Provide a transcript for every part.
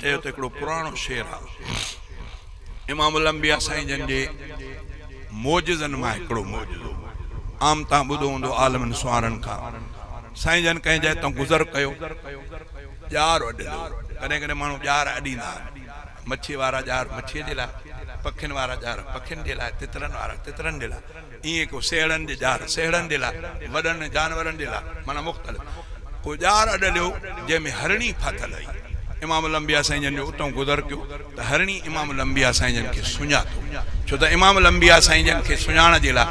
چيو ته هڪڙو پراڻو شعر آ امام الانبياء سائين جن جي معجزن مان هڪڙو معجزو عام تان ٻڌو هوندو عالمن سنوارن کان سائين جن ڪنهن جاء تان گذر ڪيو ڄار اڏيل هو ڪڏهن ڪڏهن ماڻهو ڄار اڏيندا آهن مڇي وارا ڄار مڇي جي لاء پکين وارا ڄار پکين جي لاء تترن وارا تترن جي لاء ائين ڪو سيهڙن جي ڄار سيهڙن جي لاء، وڏن جانورن جي لاء، معنيٰ مختلف. ڪو ڄار اڏليو جنهن ۾ هرڻي ڦاٿل هئي. امام الانبياء سائين جن جو اتئون گذر ڪيو ته هرڻي امام الانبياء سائين جن کي سڃاتو. ڇو ته امام الانبياء سائين جن کي سڃاڻ جي لاء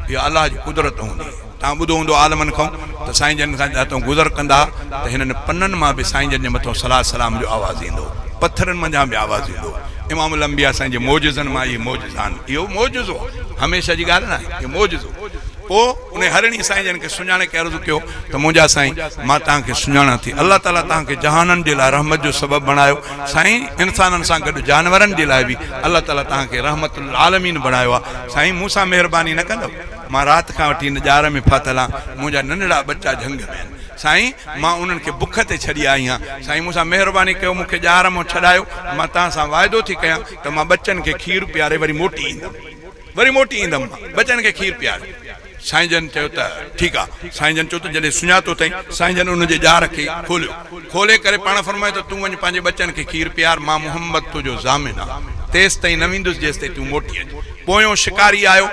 اها الله جي قدرت هوندي هئي. توهان ٻڌو هوندو عالمن کان ته سائين جن کان جاتئون گذر ڪندا ها ته هنن پنن مان به سائين جن جي مٿئون صلوات سلام جو آواز ايندو هو. پٿرن منجهان به آواز ايندو هو. امام الانبياء سائين جي معجزن مان اهي معجزا آهن. اهو معجزو آهي، هميشه جي ڳالهه ناهي، اهو معجزو. پوء انهي هرڻي سائين جن کي سڃاڻي ڪري عرض ڪيو ته منهنجا سائين، مان توهان کي سڃاڻان ٿي. الله تعاليٰ توهان کي جهانن جي لاء رحمت جو سبب بڻايو. سائين، انسانن سان گڏ جانورن جي لاء به الله تعاليٰ توهان کي رحمت للعالمين بڻايو آهي. سائين، مون سان مهرباني نه ڪندؤ؟ مان رات کان وٺي هن ڄار ۾ ڦاٿل آهيان، منهنجا ننڍڙا ٻچا جهنگ ۾ آهن. سائين! مان انهن کي بک تي ڇڏي آئي آهيان. سائين! مون سان مهرباني ڪيو، مون کي ڄار مان ڇڏايو. مان توهان سان واعدو ٿي ڪيان ته مان ٻچن کي کير پياري وري موٽي ايندم. وري موٽي ايندم مان ٻچن کي کير پياري. سائين جن چيو ته ٺيڪ آ. سائين جن چيو ته جڏهن سڃاتو اٿئي. سائين جن ان جي ڄار کي کوليو. کولي ڪري پاڻ فرمايو ته تون وڃ پنهنجي ٻچن کي کير پيار، مان محمد تنهنجو ضامن آ. تيستائين نه ويندس جيستائين تون موٽي اچ. پويون شڪاري آيو.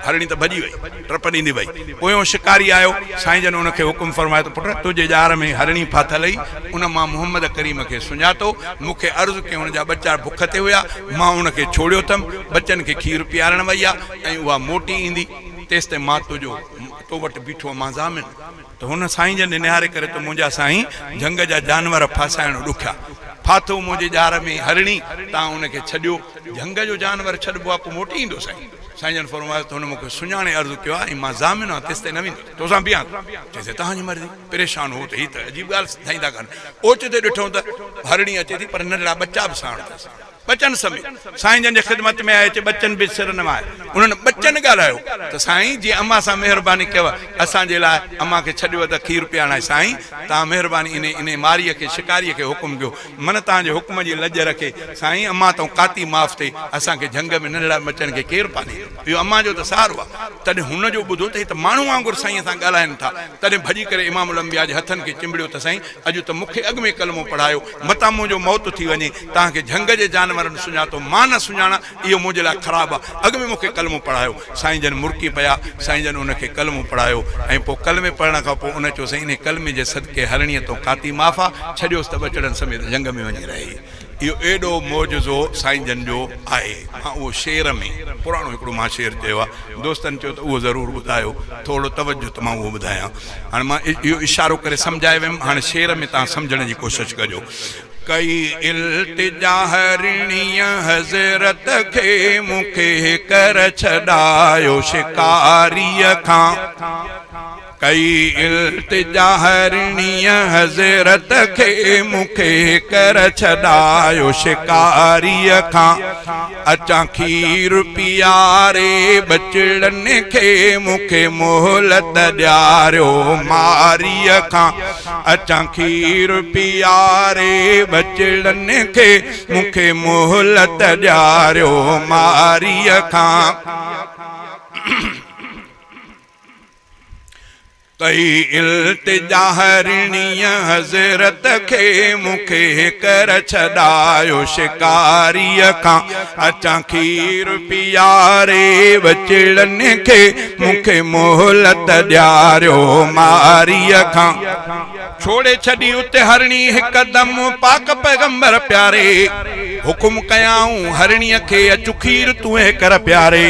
هرڻي ته ڀڄي وئي، ٽپ ڏيندي وئي. پويون شڪاري آيو، سائين جن ان کي حڪم فرمايو ته پٽ تنهنجي ڄار ۾ هرڻي ڦاٿل هئي، ان مان محمد ڪريم کي سڃاتو، مون کي عرض ڪيو هن جا ٻچا بک تي هيا، مان ان کي ڇوڙيو اٿم، ٻچن کي کير پيارڻ وئي آ ۽ اها موٽي ايندي، تيستائين مان تنهنجو تو وٽ بيٺو آهيان، مان ضامن. ته هن سائين جن ڏي نهاري ڪري ته منهنجا سائين جهنگ جا جانور ڦاسائڻ ڏکيا. ڦاٿو منهنجي ڄار ۾ هرڻي، تان ان کي ڇڏيو. جهنگ جو جانور ڇڏبو آ پوء موٽي ايندو سائين. سائين جن فرمايو ته هن مون کي سڃاڻي عرض ڪيو آ ۽ مان ضامن آهيان تيستائين نه ويندس. توسان بيهان ٿو. چيس توهان جي مرضي. پريشان هو ته هي ته عجيب ڳالهه سائين ٿا ڪن. اوچتي ڏٺئون ته هرڻي اچي ٿي پر ننڍڙا ٻچا به ساڻ اٿس. ٻچن سميت سائين جن جي خدمت ۾ آئي اچي ٻچن به سر نوائي انهن ٻچن ڳالهايو ته سائين جي امان سان مهرباني ڪيو اسان جي لاء امان کي ڇڏيو ته کير پيارڻ آئي سائين توهان مهرباني انهي انهي ماريء کي شڪاريء کي حڪم ڪيو من توهان جي حڪم جي لڄ رکي سائين امان تون ڪاتي معاف ٿئي اسان کي جهنگ ۾ ننڍڙا ٻچن کي ڪير پاليندو اهو امان جو ته سهارو آ تڏهن هن جو ٻڌو ته هي ته ماڻهو وانگر سائين سان ڳالهائن ٿا تڏهن ڀڄي ڪري امام الانبياء جي هٿن کي چنبڙيو ته سائين اڄ ته مون کي اڳ ۾ ڪلمو پڙهايو متان منهنجو موت ٿي وڃي، توهان کي جهنگ جي جانورن سڃاتو، مان نه سڃاڻان، اهو منهنجي لاء خراب آ، اڳ ۾ مون کي ڪلمو پڙهايو. سائين جن مرڪي پيا، سائين جن ان کي ڪلمو پڙهايو ۽ پوء ڪلمي پڙهڻ کان پوء ان چيو سائين انهي ڪلمي جي صدقي هرڻيء تون ڪاتي معاف آ، ڇڏيوس ته ٻچڙن سميت جهنگ ۾ وڃي رهي. اهو ايڏو معجزو سائين جن جو آهي. مان اهو شعر ۾ پراڻو هڪڙو مان شعر چيو آ، دوستن چيو ته اهو ضرور ٻڌايو، ٿورڙو توجه ته مان اهو ٻڌايان. هاڻي مان اهو اشارو ڪري سمجهائي ويم، هاڻي شعر ۾ توهان سمجهڻ جي ڪوشش ڪجو. ڪئي التجا هرڻيء حضرت کي، مون کي ڪر ڇڏايو شڪاريء کان. ڪئي التجا هرڻيء حضرت کي، مون کي ڪر ڇڏايو شڪاريء کان. اچان کير پياري ٻچڙن کي، مون کي مهلت ڏياريو ماريء کان. اچان کير پياري ٻچڙن کي، مون کي مهلت ڏياريو ماريء کان. ڪئي التجا هرڻيء حضرت کي، مون کي ڪر ڇڏايو شڪاريء کان. اچان کير پياري ٻچڙن کي، مون کي مهلت ڏياريو ماريء کان. ڇوڙي ڇڏي اتي هرڻي هڪدم پاڪ پيغمبر پياري. حڪم ڪيائون هرڻيء کي اچ کير تون هيڪر پياري.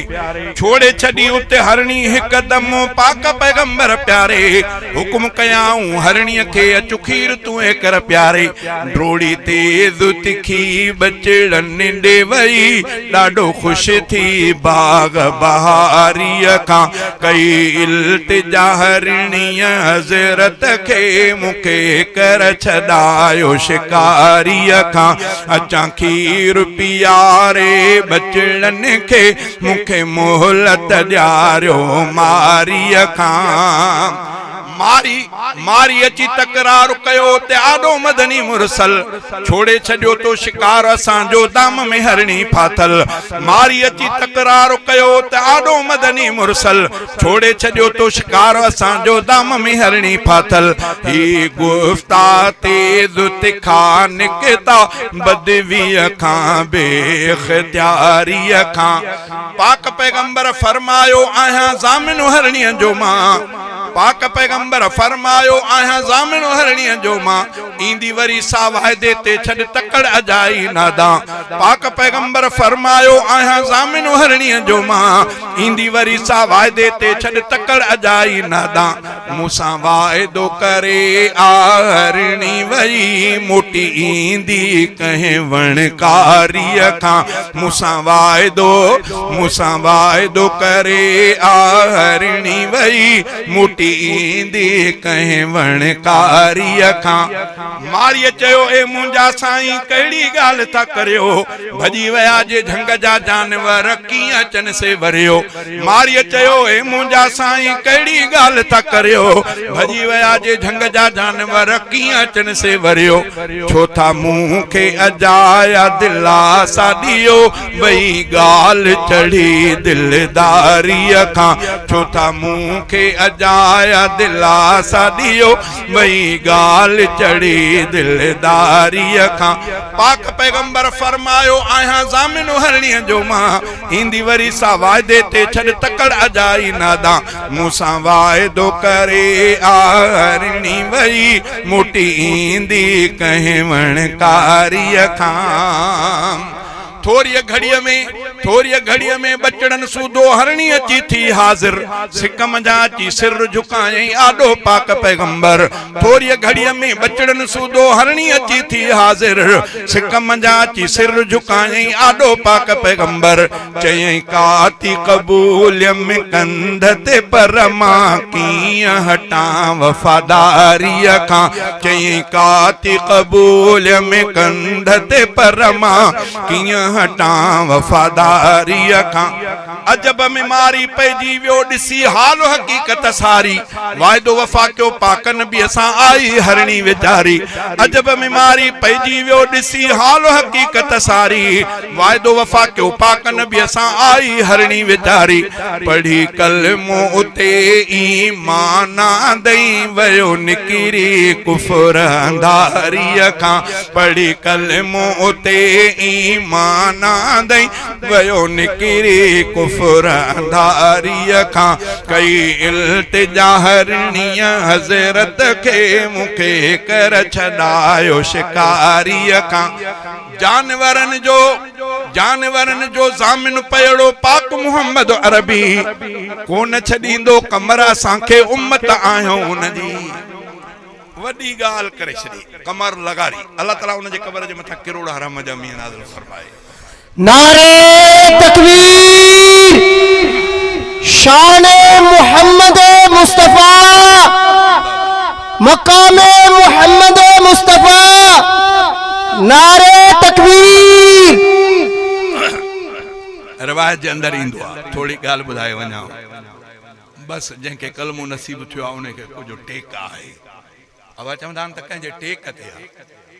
ڇوڙي ڇڏي اتي هرڻي هڪدم پاڪ پيغمبر پياري. حڪم ڪيائون هرڻيء کي اچ کير تون هيڪر پياري. ڊوڙي تيز تکي ٻچڙن ڏي وئي ڏاڍو خوش ٿي باغ بهاريء کان. ڪئي التجا هرڻيء حضرت کي، مون کي ڪر ڇڏايو شڪاريء کان. اچان کير پياري ٻچڙن کي، مون کي مهلت ڏياريو ماريء کان. ماري، ماري اچي تڪرار ڪيو ته آڏو مدني مرسل، ڇوڙي ڇڏيو تو شڪار اسان جو دام ۾ هرڻي ڦاٿل. ماري اچي تڪرار ڪيو ته آڏو مدني مرسل، ڇوڙي ڇڏيو تو شڪار اسان جو دام ۾ هرڻي ڦاٿل. هي گفتا تيز تکا نڪتا بدويء کان بي اختياريء کان. پاڪ پيغمبر فرمايو آهيان ضامن هرڻيء جو مان. پاڪ پيغمبر فرمايو آهيان ضامن هرڻيء جو مان. ايندي وري سا واعدي تي ڇڏ تڪڙ اجائي نادان. پاڪ پيغمبر فرمايو آهيان ضامن هرڻيء جو مان. ايندي وري سا واعدي تي ڇڏ تڪڙ اجائي نادان. مون سان واعدو ڪري آ هرڻي وئي موٽي ايندي ڪنهن وڻڪاريء کان. مون سان واعدو مون سان واعدو ڪري آ هرڻي وئي موٽي ايندي ڪنهن وڻڪاريء کان. مارئيء چيو، اي منهنجا سائين ڪهڙي ڳالهه ٿا ڪريو، ڀڄي ويا جي جهنگ جا جانور ڪيئن اچن سي وريو. مارئيء چيو، اي منهنجا سائين ڪهڙي ڳالهه ٿا ڪريو، ڀڄي ويا جي جهنگ جا جانور ڪيئن اچن سي وريو. ڇو ٿا مون کي اجايا دلاسا ڏيو، وئي ڳالهه چڙهي دلداريء کان. ڇو ٿا مون کي اجايا دلاسا ڏيو، وئي ڳالهه چڙهي دلداريء کان. پاڪ پيغمبر فرمايو، آهيان ضامن هرڻيء جو مان، ايندي وري سا واعدي تي ڇڏ تڪڙ اجائي نادان. مون سان واعدو ڪري آ هرڻي وئي، موٽي ايندي ڪنهن وڻڪاريء کان. ٿوريء گهڙيء ۾، ٿوريء گهڙيء ۾ ٻچڙن سوڌو هرڻي اچي ٿي حاضر. سڪ منجهان اچي سر جهڪايائين آڏو پاڪ پيغمبر. ٿوريء گهڙيء ۾ ٻچڙن سوڌو هرڻي اچي ٿي حاضر. سڪ منجهان اچي سر جهڪايائين آڏو پاڪ پيغمبر. چيائين ڪاتي قبوليم ڪنڌ تي پر مان ڪيئن هٽان وفاداريء کان. چيائين ڪاتي قبوليم ڪنڌ تي پر مان ڪيئن هٽان وفاداريء کان. عجب ۾ ماري پئجي ويو ڏسي حال حقيقت ساري. واعدو وفا ڪيو پاڪ نبيء سان آئي هرڻي ويچاري. عجب ۾ ماري پئجي ويو ڏسي حال حقيقت ساري. واعدو وفا ڪيو پاڪ نبيء سان آئي هرڻي ويچاري. پڙهي ڪلمو اتي ايمان آندئين ويو نڪري ڪفر انڌاريء کان. پڙهي ڪلمو اتي ايمان آندئين ويو نڪري ڪفر انڌاريء کان. ڪئي التجا هرڻيء حضرت کي مون کي ڪر ڇڏايو شڪاريء کان. جانورن جو جانورن جو ضامن پيئڙو پاڪ محمد عربي ڪونه ڇڏيندو قمر اسان کي امت آهيون ان جي. وڏي ڳالهه ڪري ڇڏي قمر لغاري الله تعالي ان جي قبر جي مٿان ڪروڙها رحم جا مينهن نازل فرمائي. نعري تڪبير شان محمد مصطفيٰ مقام محمد مصطفيٰ نعري تڪبير. روايت جي اندر ايندو آ ٿوري ڳالهه ٻڌائي وڃان بس جنهن کي ڪلمو نصيب ٿيو آ ان کي ڪجهه ٽيڪ آهي ابا چوندا آهن ته ڪنهن جي ٽيڪ تي آ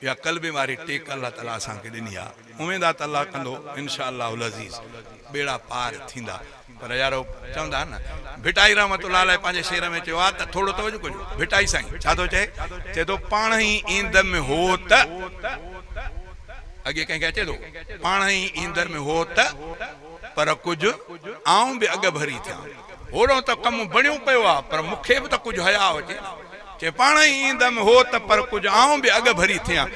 اها ڪلبي واري ٽيڪ الله تعالي اسان کي ڏني آ اميد آ ته الله ڪندو انشاء الله العزيز ٻيڙا پار ٿيندا پر يارو چوندا آهن نه ڀٽائي رحمت الله عليه پنهنجي شعر ۾ چيو آ ته ٿورو توجه ڪجو ڀٽائي سائين ڇا ٿو چئي چئي ٿو پاڻ ئي ايندم هو ته اڳي ڪنهن کي اچي ٿو پاڻ ئي ايندم هو ته پر ڪجهه آئون به اڳ ڀري ٿيان. هوڏانهن ته ڪم بڻيو پيو آ، پر مون کي به ته ڪجهه حياء اچي نه. چي پاڻ ئي ايندم هو ته پر ڪجهه آئون به اڳ ڀري ٿيان،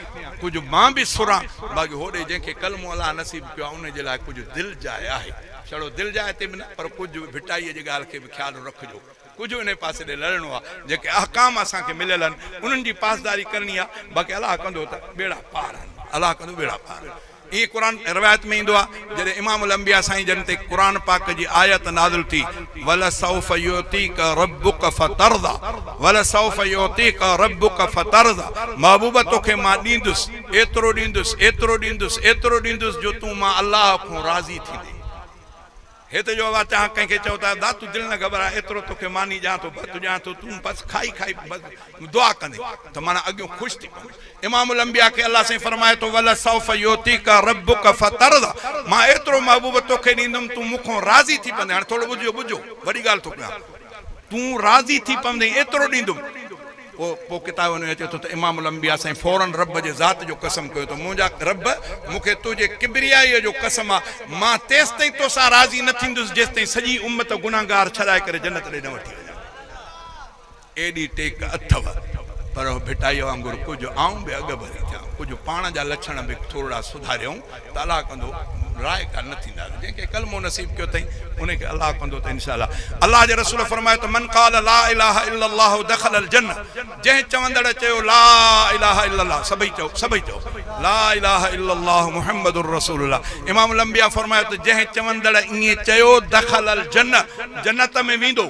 ڪجهه مان به سران. باقي هوڏي جنهن کي ڪلمو الله نصيب ڪيو آ، ان جي لاء ڪجهه دل جاء آهي. ڇڙو دل جاء تي به نه، پر ڪجهه ڀٽائيء جي ڳالهه کي به خيال رکجو. ڪجهه انهي پاسي ڏي لڙڻو آ. جيڪي احڪام اسان کي مليل آهن، انهن جي پاسداري ڪرڻي آ. باقي الله ڪندو ته ٻيڙا پار آهن. الله ڪندو ٻيڙا پار آهن. ائين قرآن روايت ۾ ايندو آهي جڏهن امام الانبياء سائين جن تي قرآن پاڪ جي آيت نازل ٿي ولسوف يعطيک ربک فترضي ولسوف يعطيک ربک فترضي محبوب توکي مان ڏيندس ايترو ڏيندس ايترو ڏيندس ايترو ڏيندس جو تون مان الله کان راضي ٿيندين. هت جو اوهان چانهه ڪنهن کي چئو ٿا، ادا تون دل نه گهٻراء، ايترو توکي ماني ڏيان ٿو، ڀت ڏيان ٿو، تون بس کائي کائي بس دعا ڪندين ته معنيٰ اڳيون خوش ٿي پوندو. امام الانبياء کي الله سائين فرمائي ٿو، ولسوف يعطيک ربک فترضي، مان ايترو محبوب توکي ڏيندم تون مون کان راضي ٿي پوندين. هاڻي ٿورو ٻڌجو ٻڌجو وڏي ڳالهه ٿو ڪيان، تون راضي ٿي پوندين ايترو ڏيندم. پوء پوء ڪتاب ۾ اچي ٿو ته امام الانبياء سائين فوراً رب جي ذات جو قسم ڪيو ته منهنجا رب مون کي تنهنجي ڪبريائيء جو قسم آ مان تيستائين توسان راضي نه ٿيندس جيستائين سڄي امت گنهگار ڇڏائي ڪري جنت ڏي نه وٺي وڃان. ايڏي ٽيڪ اٿو پر ڀٽائيء وانگر ڪجهه آئون به اڳڀري ٿيان، ڪجهه پاڻ جا لڇڻ به ٿورڙا سڌاريون ته الله ڪندو راء ڪا نه ٿينداسين. جنهن کي ڪلمو نصيب ڪيو اٿئي ان کي الله ڪندو ته انشاء الله. الله جي رسول فرمايو ته من قال لا اله الا الله دخل الجنه جنهن چوندڙ چيو لا اله الا الله سڀئي چئو سڀئي چئو لا اله الا الله محمد رسول الله امام الانبياء فرمايو ته جنهن چوندڙ ائين چيو دخل الجنه جنت ۾ ويندو.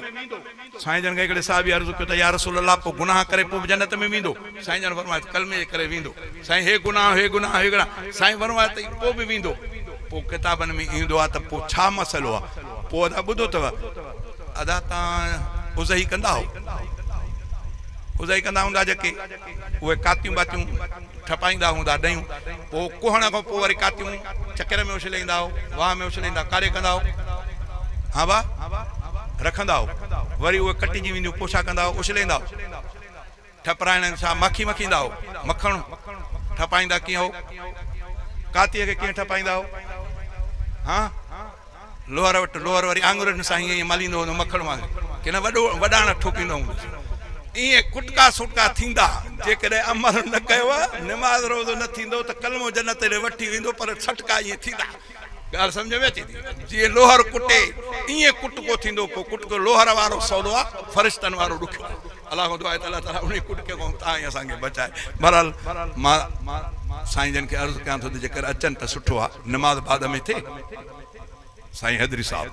سائين جن کي هڪڙي صحابي عرض ڪيو ته يا رسول الله پوء گناهه ڪري پوء به جنت ۾ ويندو؟ سائين جن فرمايو ته ڪلمي جي ڪري ويندو. سائين هي گناهه هي گناهه هي گناهه سائين فرمايو ته پوء به ويندو. پوء ڪتابن ۾ ايندو آهي ته پوء ڇا مسئلو آهي؟ پوء ادا ٻڌو اٿو ادا توهان اضحي ڪندا هو؟ اضحي ڪندا هوندا جيڪي اهي ڪاتيون باتيون ٺپائيندا هوندا ڏيون پوء ڪهڻ کان پوء وري ڪاتيون چڪر ۾ اڇلائيندا هو واهه ۾ اڇلائيندا ڪاڏي ڪندا هو ها با رکندا هو وري اهي ڪٽجي وينديون پوء ڇا ڪندا هو اڇلائيندا هو ٺپرائڻ ڇا ماکي مکيندا هو مکڻ ٺپائيندا ڪيئن هو ڪاتيء کي ڪيئن ٺپائيندا هو ها لوهر وٽ لوهر وري آڱرين سان ائين ائين مليندو هوندو مکڻ وانگي ڪي نه وڏو وڏاڻ ٺوڪيندو هوندس ائين ڪٽڪا سٽڪا ٿيندا جيڪڏهن عمل نه ڪيو نماز روزو نه ٿيندو ته ڪلمو جنت ڏي وٺي ويندو پر سٽڪا ائين ٿيندا ڳالهه سمجهه ۾ اچي ٿي جيئن لوهر ڪٽي ائين ڪٽڪو ٿيندو پوء ڪٽڪو لوهر وارو سولو آ فرشتن وارو ڏکيو آ الله کان دعا آهي ته الله تعالي انهي ڪٽڪي کان تان ۽ اسان کي بچائي بهرحال مان سائين جن کي عرض ڪيان ٿو ته جيڪر اچن ته سٺو آ نماز بعد ۾ ٿئي سائين حيدري صاحب.